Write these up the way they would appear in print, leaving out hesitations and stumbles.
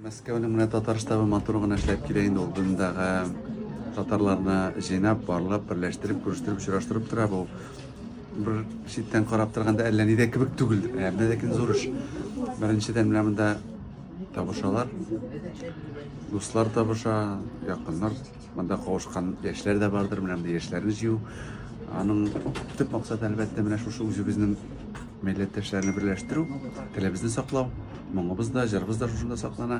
Мәскәүнең менә татар штабы матур гына эшләп килә инде ул дындагы татарларны җыйнап, барлап, берләштереп, күрештереп, очраштырып тора бу. Бер читтән карап торганда әллә ни дә кебек түгел. Ә менә ләкин зур эш. Беренчедән менә монда табышалар. Дуслар табыша, якыннар. Монда кавышкан яшьләр дә бардыр, менә монда яшьләрне җыю. Аның төп максаты, әлбәттә, менә шушы үзебезнең милләттәшләрне берләштерү, телебезне саклау, моңыбыз да, җырыбыз да шушында саклана.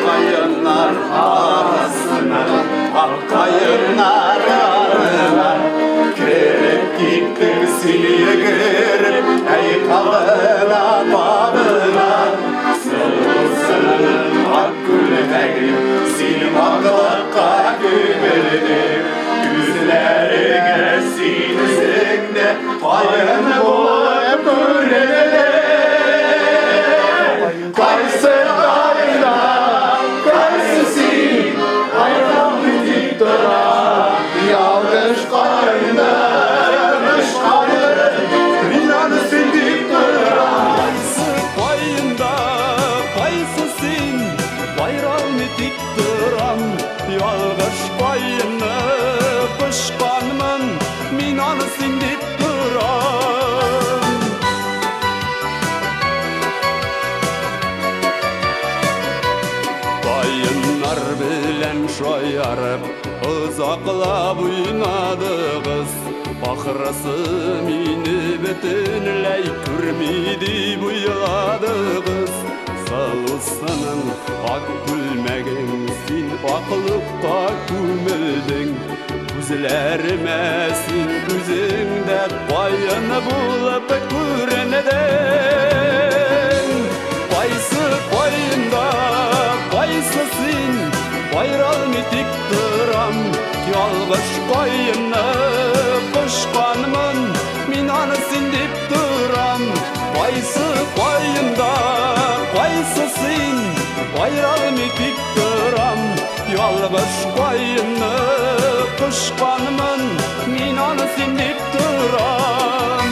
Каеннар арасына, ак каеннар арасына кереп киттең син йөгереп, әй кабына, кабына. Сылусының ак күлмәгең, син аклыкка күмелдең. Күзләреңә син үзең дә каен булып күренде. Кайсы кайда, кайсы син, айран дип тора. Ялгыш кайда, кайын, мин аны син дип торам. Кайсы каенда, кайсы син, байралмый тик торам. Ялгыш каенны кочканмын, мин аны син дип торам. Каеннар белән шаярып, озаклап уйнадыгыз. Ахрысы мине бөтенләй күрми дип уйладыгыз. Сылусының ак күлмәгең, син аклыкка күмелдең. Күзләремә син үзең дә каен булып күрендең. Кайсы каенда, кайсы син, байралмый тик торам. Ялгыш каенны кочканмын, мин аны син дип торам. Кайсы каенда, кайсы син, байралмый тик торам. Ялгыш каенны кочканмын, мин аны син дип торам.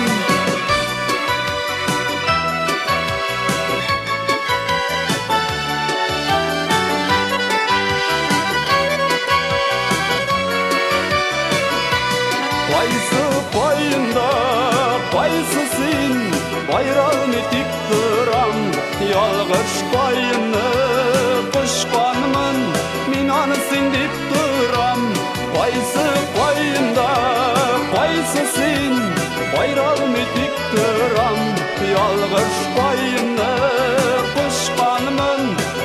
Кайсы каенда, кайсы син, байралмый тик торам. Ялгыш каенны кочканмын, мин аны син дип торам. Кайсы каенда, кайсы син, байралмый тик торам. Ялгыш каенны кочканмын,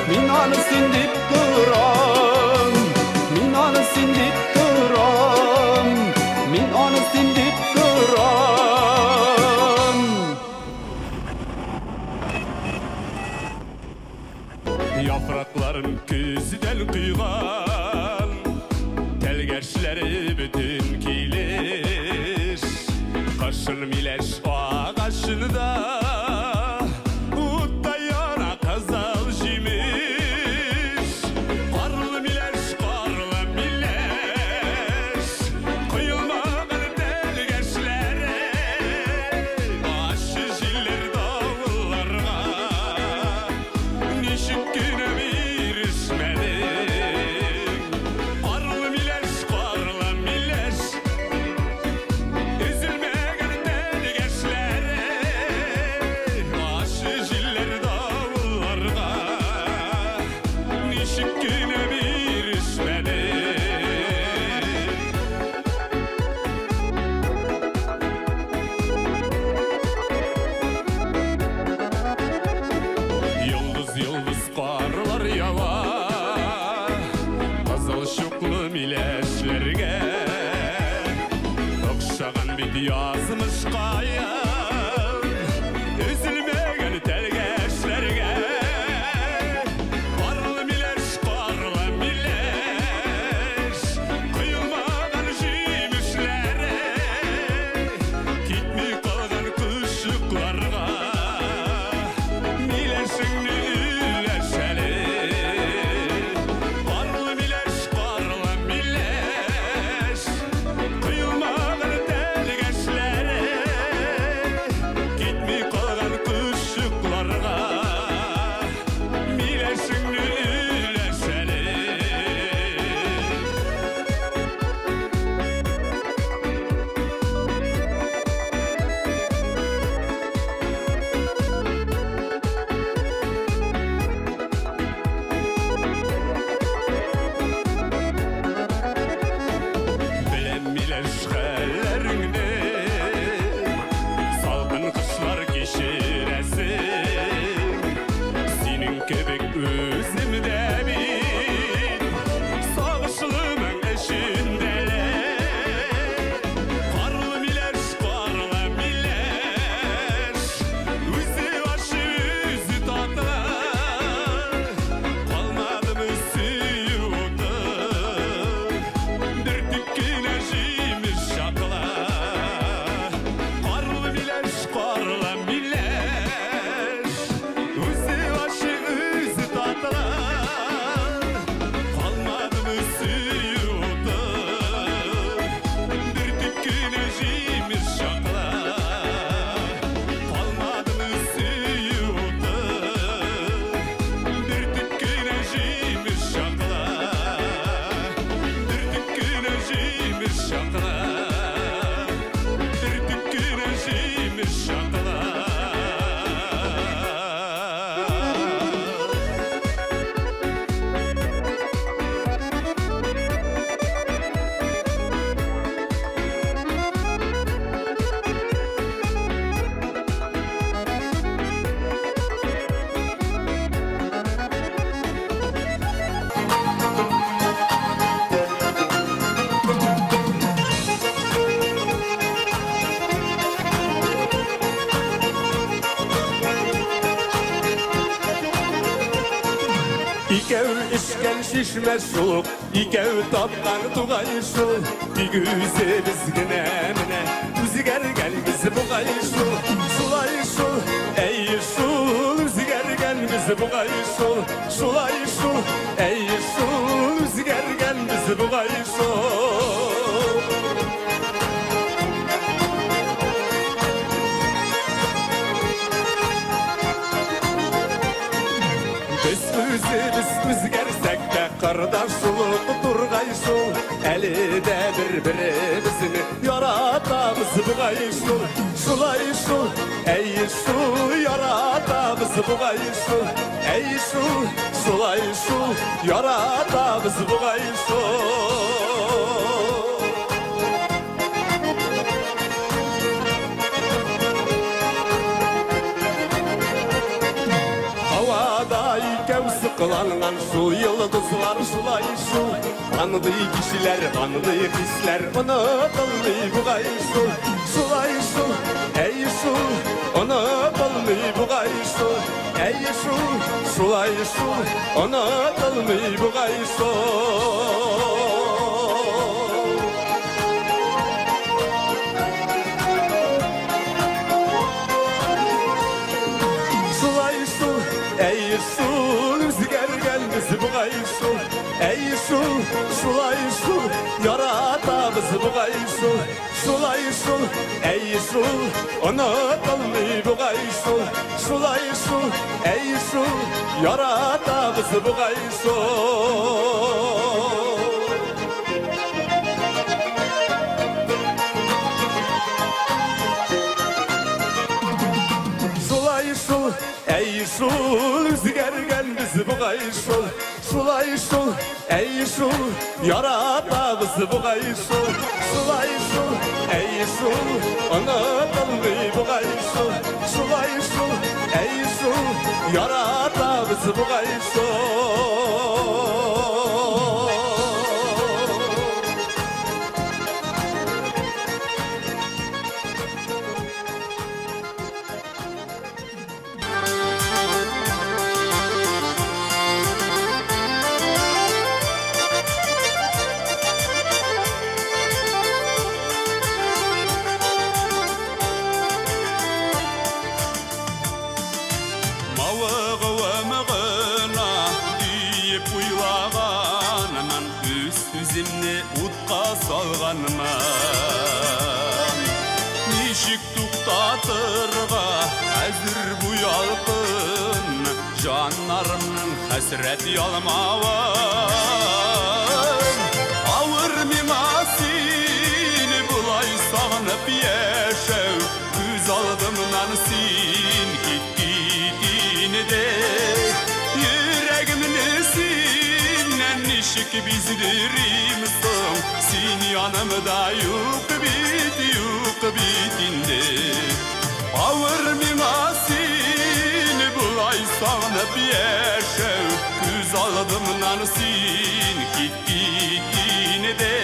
мин аны син дип торам. Мин аны син дип торам. Мин аны син дип торам. Яфракларын көздән куйган, тәлгәшләре бөтен килеш. Кышын миләш агачында утта яна кызыл җимеш. Карлы миләш, карлы миләш, коелмаган тәлгәшләре. Ачы җилләр давылларга ничек кенә бирешмәдең. Карлы миләш, карлы миләш, өзелмәгән тәлгәшләре. Ачы җилләр давылларга ничек кенә бирешмәдең. Йолдыз-йолдыз карлар ява кызыл чуклы миләшләргә. Охшаган бит язмыш каен, өзелмәгән тәлгәшләргә. Карлы миләш, карлы миләш, коелмаган җимешләре. Китми калган кошчыкларга миләшеңне өләш әле. Икәү эчкән чишмә шул, икәү тапкан тугай шул. Тик үзебез генә менә үзгәргәнбез бугай шул. Шулай шул, әй шул, үзгәргәнбез бугай шул. Шулай шул, әй шул, үзгәргәнбез бугай шул. Без үзебез үзгәрсәк тә, кардаш шул, тургай шул. Әле дә бер-беребезне яратабыз бугай шул. Шулай шул, әй шул, яратабыз бугай шул. Әй шул, шулай шул, яратабыз бугай шул. Havada икәү сыкланган шул йолдызлар шулай шул. Андый кешеләр, андый хисләр онытылмый бугай шул. Шулай шул, әй шул, онытылмый бугай шул. Әй шул, шулай шул, онытылмый бугай шул. Шулай шул, әй шул, үзгәргәнбез бугай шул. Әй шул, шулай шул, яратабыз бугай шул. Шулай шул, әй шул, онытылмый бугай шул. Шулай шул, әй шул, яратабыз бугай шул. Шулай шул, әй шул, үзгәргәнбез бугай шул. Шулай шул, әй шул, яратабыз бугай шул. Шулай шул, әй шул, онытылмый бугай шул. Шулай шул, әй шул, яратабыз бугай шул. Мавыгуым гына диеп уйлаганмын, үз-үземне утка салганмын. Ничек туктатырга хәзер бу ялкын, җаннарымның хәсрәт ялмавын. Авыр миңа сине болай сагынып яшәү, күз алдымнан син кит инде. Йөрәгемне синнән ничек биздерим соң, син янымда юк бит, юк бит инде. Авыр миңа сине болай сагынып яшәү, күз алдымнан син кит инде.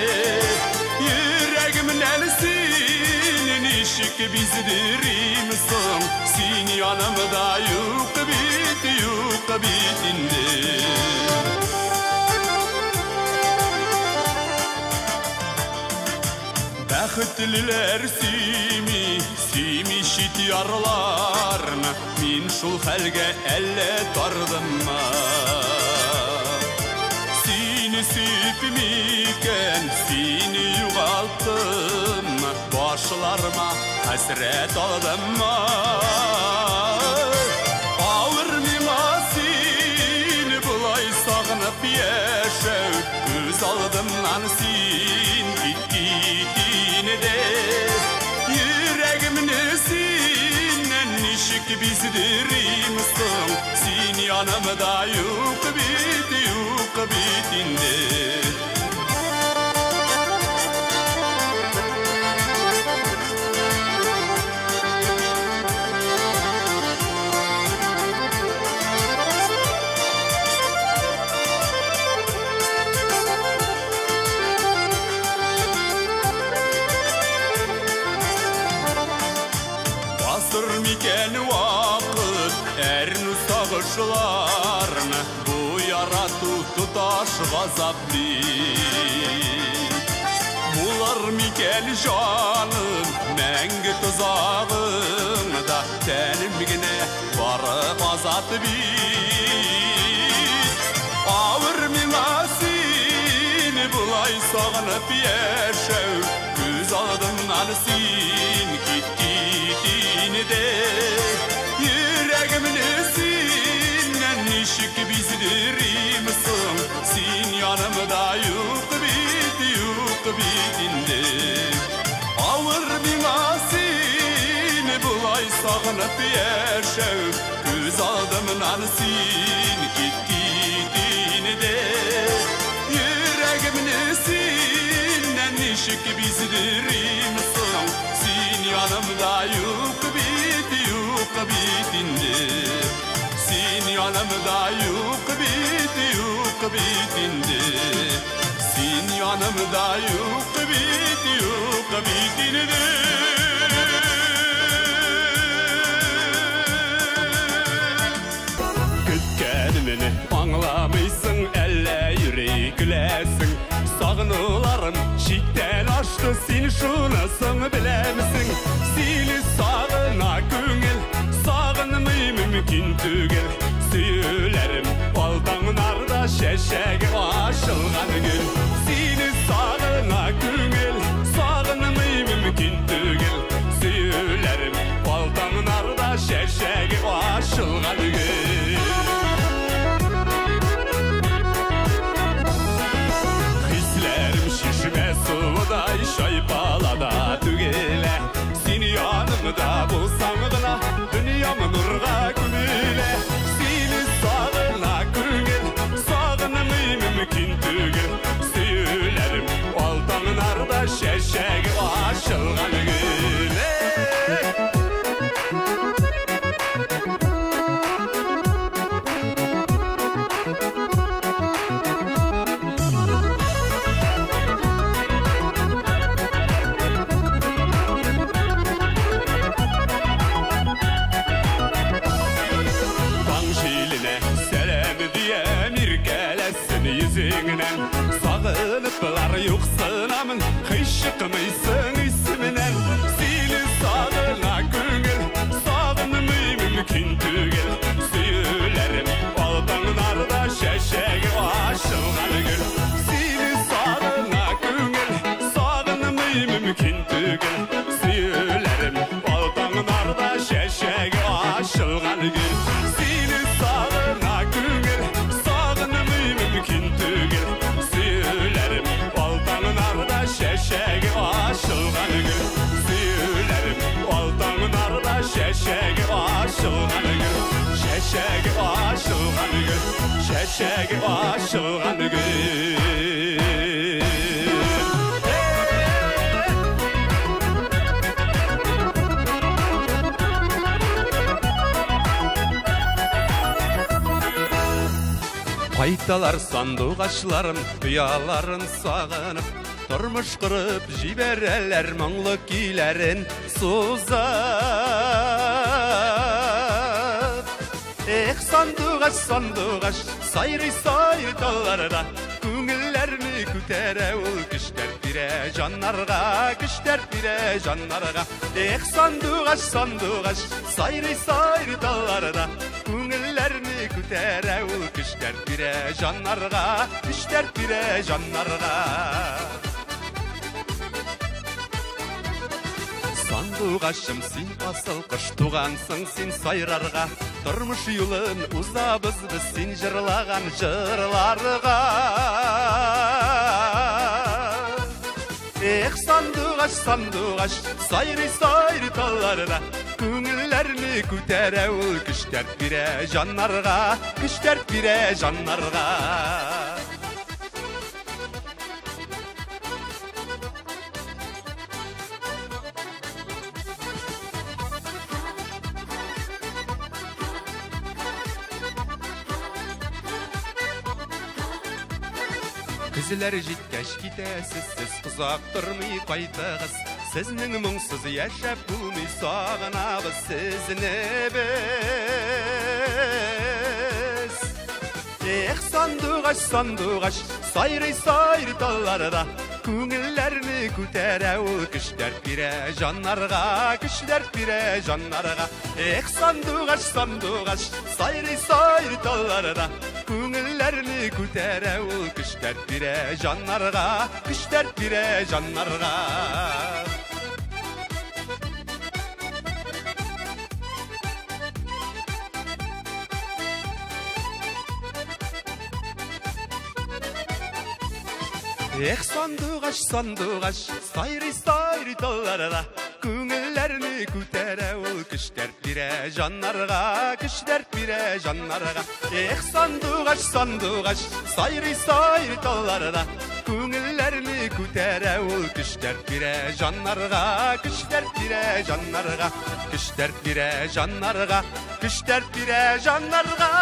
Йөрәгемнән сине ничек биздерим соң, син янымда юк бит, юк бит инде. Бәхетлеләр сөйми, сөйми чит ярларны, мин шул хәлгә әллә тардыммы? Сине сөйеп микән, сине югалттым, башларыма хәсрәт алдыммы? Авыр миңа сине болай сагынып яшәү, күз алдымнан син кит инде. Йөрәгемне синнән ничек биздерим соң, син янымда юк бит, юк бит инде. Басыр микән вакыт әрнү сагышларны, бу яра Ярату тоташ газап бит. Булыр микән җаным мәңге тозагыңда, тәнем генә бары азат бит. Авыр миңа сине болай сагынып яшәү, күз алдымнан син кит кит инде. Йөрәгемне синнән ничек биздерим соң, син янымда юк бит, юк бит инде. Авыр миңа сине болай сагынып яшәү, күз алдымнан син кит кит инде. Йөрәгемне синнән ничек биздерим соң, син янымда юк бит, юк бит инде. Син янымда юк бит, юк бит инде. Син янымда юк бит, юк бит инде. Көткәнемне аңламыйсың, әллә йөри көләсең. Сагынуларым чиктән ашты, син шунысын беләмсең? Сине сагына күңел, сагынмый мөмкин түгел. Сөюләрем ал таңнарда чәчәге ачылган гөл. Сине сагына күңел, сагынмый мөмкин түгел. Сөюләрем ал таңнарда чәчәге ачылган гөл. Хисләрем чишмә суыдай чайпала түгелә. Син янымда булсаң гына дөньям нурга күмелә. Сине сагына күңел, сагынмый мөмкин түгел. Сөюләрем ал таңнарда чәчәге ачылган гөл. Таң җиленә сәлам диям, иркәләсен йөзеңнән. Сагыныплар юксынамын, һич чыкмыйсың исеменнән. Сине сагына күңел, сагынмый мөмкин түгел. Сөюләрем ал таңнарда чәчәге ачылган гөл. Сине сагына күңел, сагынмый мөмкин түгел. Сөюләрем ал таңнарда чәчәге ачылган гөл. Сине сагына күңел, сагынмый мөмкин түгел. Сөюләрем ал таңнарда чәчәге ачылган гөл. Сөюләрем ал таңнарда чәчәге ачылган гөл. Чәчәге ачылган гөл, чәчәге ачылган гөл. Кайталар сандугачларым, ояларын сагынып, тормыш корып җибәрәләр моңлы көйләрен сузып. Эх, сандугач, сандугач, сайрый сайрый талларда, күңелләрне күтәрә ул, көч дәрт бирә җаннарга, көч дәрт бирә җаннарга. Эх, сандугач, сандугач, сайрый сайрый талларда, күңелләрне күтәрә ул, көч дәрт бирә җаннарга, көч дәрт бирә җаннарга. Сандугачым, син асыл кош, тугансың син сайрарга. Тормыш юлын узабыз без син җырлаган җырларга. Эх, сандугач, сандугач, сайрый сайрый талларда, күңелләрне күтәрә ул, көч дәрт бирә җаннарга, көч дәрт бирә җаннарга. Көзләр җиткәч китәсез, сез озак тормый кайтыгыз. Сезнең моңсыз яшәп булмый, сагынабыз сезне без. Эх, сандугач, сандугач, сайрый сайрый талларда, күңелләрне күтәрә ул, көч дәрт бирә җаннарга, көч дәрт бирә җаннарга. Эх, сандугач, сандугач, сайрый сайрый талларда, күңелләрне күтәрә ул, көч дәрт бирә җаннарга, көч дәрт бирә җаннарга. Эх, сандугач, сандугач, сайрый сайрый талларда, күңелләрне күтәрә ул, көч дәрт бирә җаннарга, көч дәрт бирә җаннарга. Эх, сандугач, сандугач, сайрый сайрый талларда, күңелләрне күтәрә ул, көч дәрт бирә җаннарга, көч дәрт бирә җаннарга, көч дәрт бирә җаннарга, көч дәрт бирә җаннарга.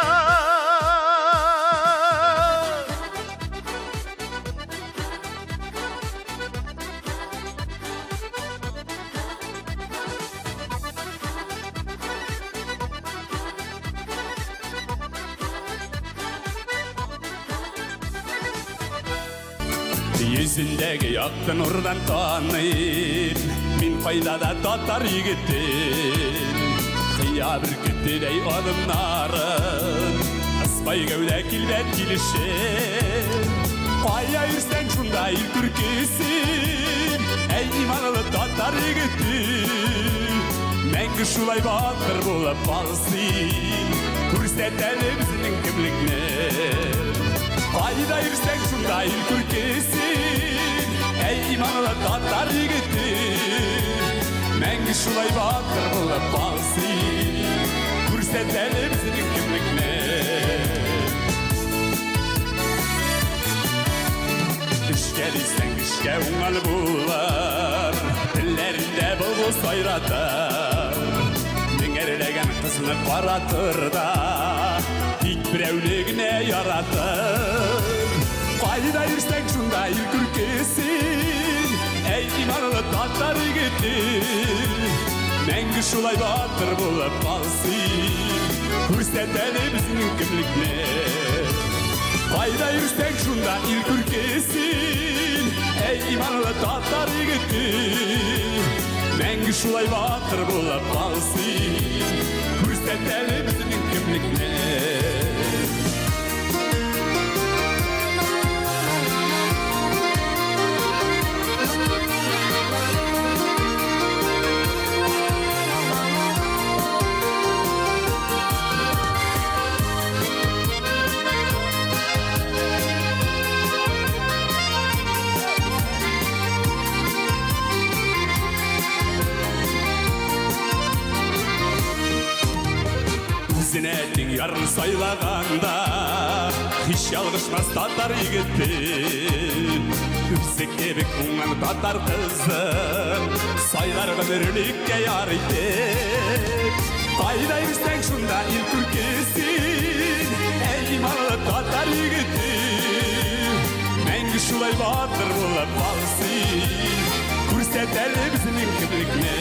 Йөзендәге якты нурдан таныйм, мин кайда да татар егетен. Кыя бөркетедәй адымнарын, ыспай гәүдә килбәт килешен. Кая йөрсәң шунда ил күркесен, әй иманлы татар егете. Мәңге шулай батыр булып кал син, күрсәт әле безнең кемлекне. Кайда йөрсәң шунда ил күркесен, әй иманлы татар егете. Мәңге шулай батыр булып кал син, күрсәт әле безнең кемлекне. Эшкә дисәң эшкә уңал булыр, телләрендә былбыл сайратыр. Меңәрләгән кызны каратыр да, тик берәүне генә яратыр. Кайда йөрсәң шунда ил күркесен, әй иманлы татар егете. Мәңге шулай батыр булып кал син, күрсәт әле безнең кемлекне. Кайда йөрсәң шунда ил күркесен, әй иманлы татар егете. Мәңге шулай батыр булып кал син, күрсәт әле безнең кемлекне. Үзенә тиң ярын сайлаганда, һич ялгышмас татар егете. Үзе кебек уңган татар кызы, сайлар гомерлеккә яр итеп. Кайда йөрсәң шунда ил күркесен, әй иманлы татар егете. Мәңге шулай батыр булып кал син, күрсәт әле безнең кемлекне.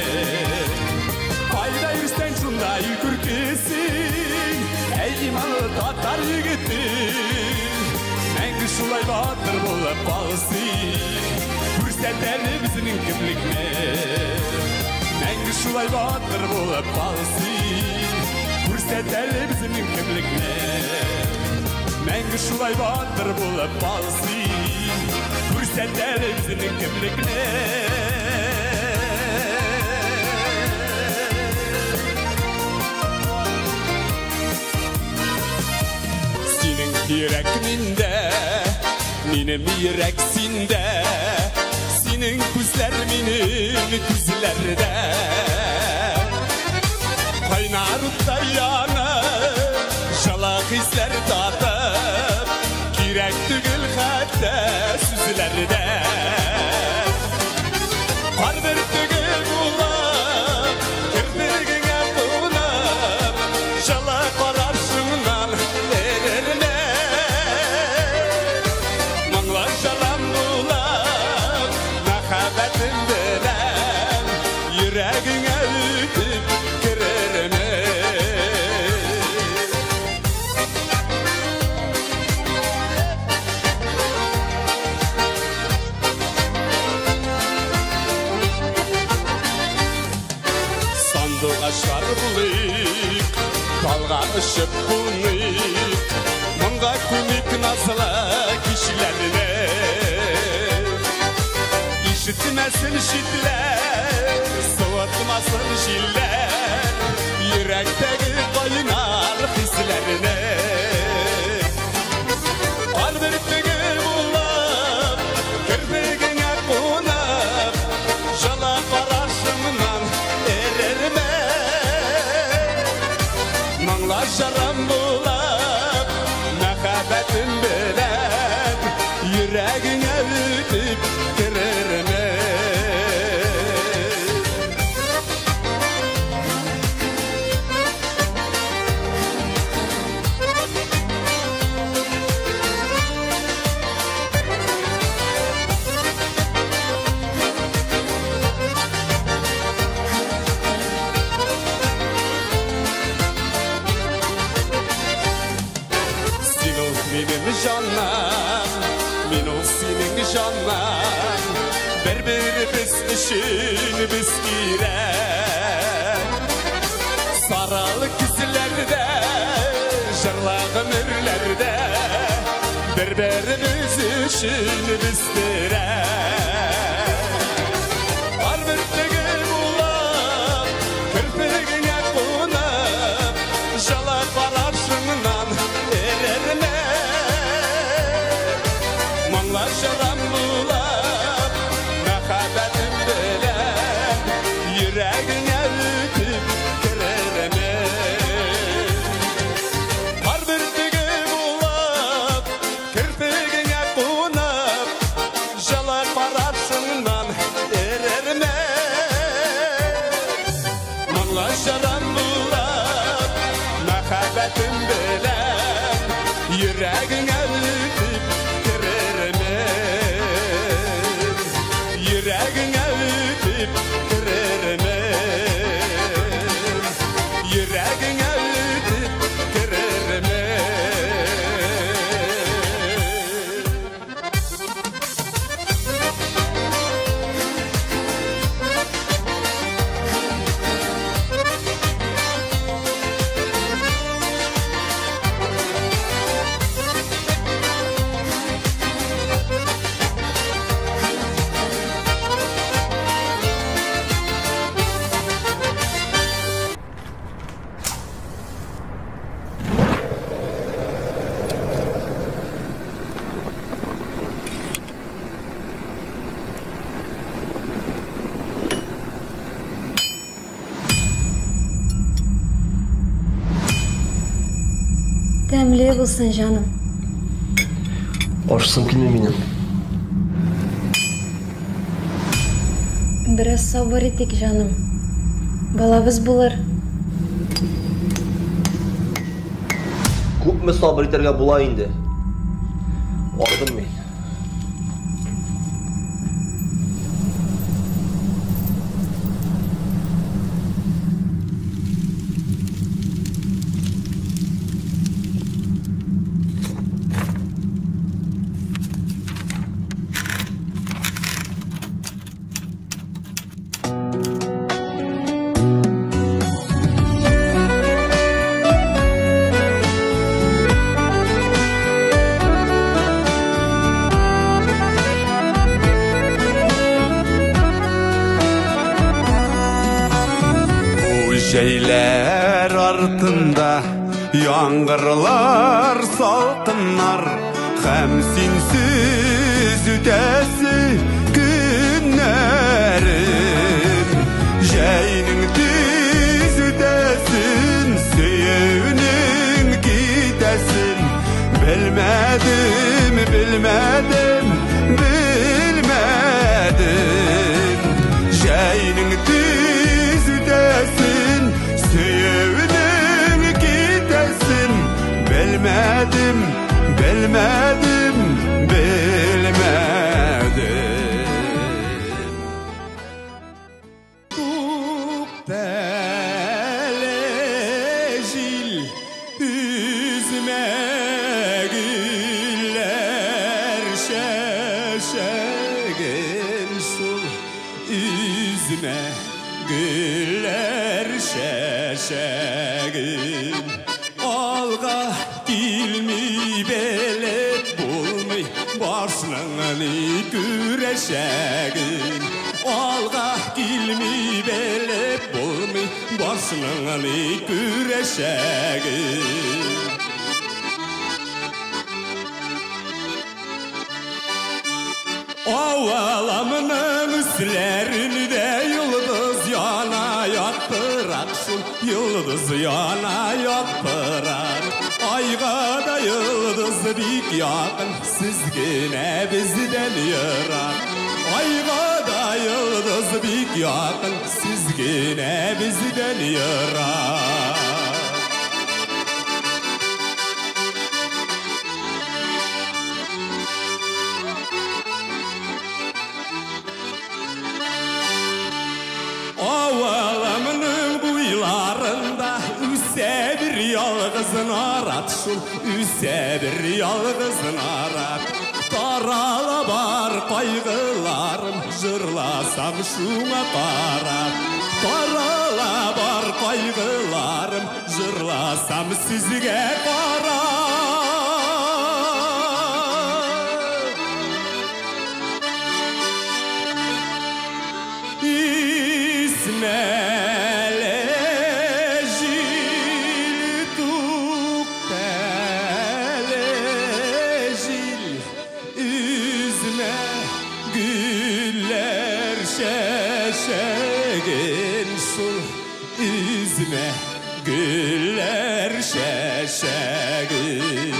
Кайда йөрсәң шунда ил күркесен, әй иманлы татар егете. Мәңге шулай батыр булып кал син, күрсәт әле безнең кемлекне. Мәңге шулай батыр булып кал син, күрсәт әле безнең кемлекне. Мәңге шулай батыр булып кал син, күрсәт әле безнең кемлекне. Синең йөрәк миндә, минем йөрәк синдә, синең күзләр минем күзләрдә. Кайнар утта янып, жылы хисләр татып, кирәк түгел хәтта сүзләрдә. Кар бөртеге булып, керпегеңә кунып, жылы карашыңнан эрермен. Моңлы җырым булып, мәхәббәтем белән йөрәгеңә үтеп керермен. Сандугачлар булыйк, талга очып куныйк, моңга күмик назлы кичләрне. Ишетмәсен читләр, суытмасын җилләр, йөрәктәге кайнар хисләрне. Кар бөртеге булып, керфегеңә кунып, җылы карашыңнан эрермен. Моңлы җырым булып, мәхәббәтем белән йөрәгеңә үтеп керермен. Син ул минем җаным, мин ул синең җаның, бер-беребез өчен без кирәк. Саралы күзләрдә, җырлы гомерләрдә, бер-беребез өчен без терәк. Кар бөртеге булып, керфегеңә кунып, җылы карашыңнан эрермен. Моңлы җырым булып, мәхәббәтем белән йөрәгеңә үтеп керермен. Кар бөртеге булып, керфегеңә кунып, җылы карашыңнан эрермен. Моңлы җырым булып, мәхәббәтем белән йөрәгеңә үтеп керермен. Йөрәгеңә үтеп керермен. Йөрәгеңә үтеп керермен. Тәмле булсын, җаным. Ашыйсым килми минем. Бераз сабыр итик, җаным. Балабыз булыр. Күпме сабыр итәргә була инде? Ардым мин. Бу җәйләр артында яңгырлар, салкыннар һәм синсез үтәсе көннәрем. Җәйнең тиз үтәсен, сөюнең китәсен белмәдем, белмәдем, белмәдем. Җәйнең тиз үтәсен, сөюнең китәсен белмәдем, белмәдем, белмәдем. Туктале, җил, өзмә гөлләр чәчәген шул, өзмә гөлләр чәчәген. күрәчәген. Алга килми белеп булмый башның ни күрәчәген. Алга килми белеп булмый башның ни күрәчәген. Аваламның өсләрендә йолдыз яна яктырак шул, йолдыз яна яктырак. Айга да йолдыз бик якын, сез генә бездән ерак. Айга да йолдыз бик якын, сез генә бездән ерак. Авылымның буйларында үсә бер ялгыз нарат шул, үсә бер ялгыз нарат. Тарала бар кайгыларым, җырласам шуңа карап. Тарала бар кайгыларым, җырласам сезгә карап. İsmele jil tuktele jil, üzme güller şeşegin şul, üzme güller şeşegin.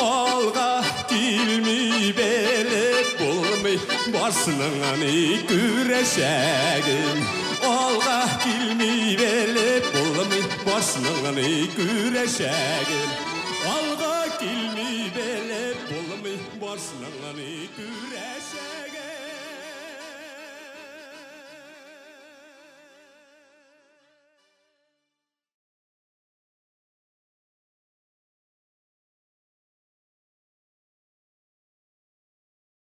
Алга килми белеп булмый башның ни күрәчәген. Алга килми белеп булмый башның ни күрәчәген. Алга килми белеп булмый башның ни күрәчәген.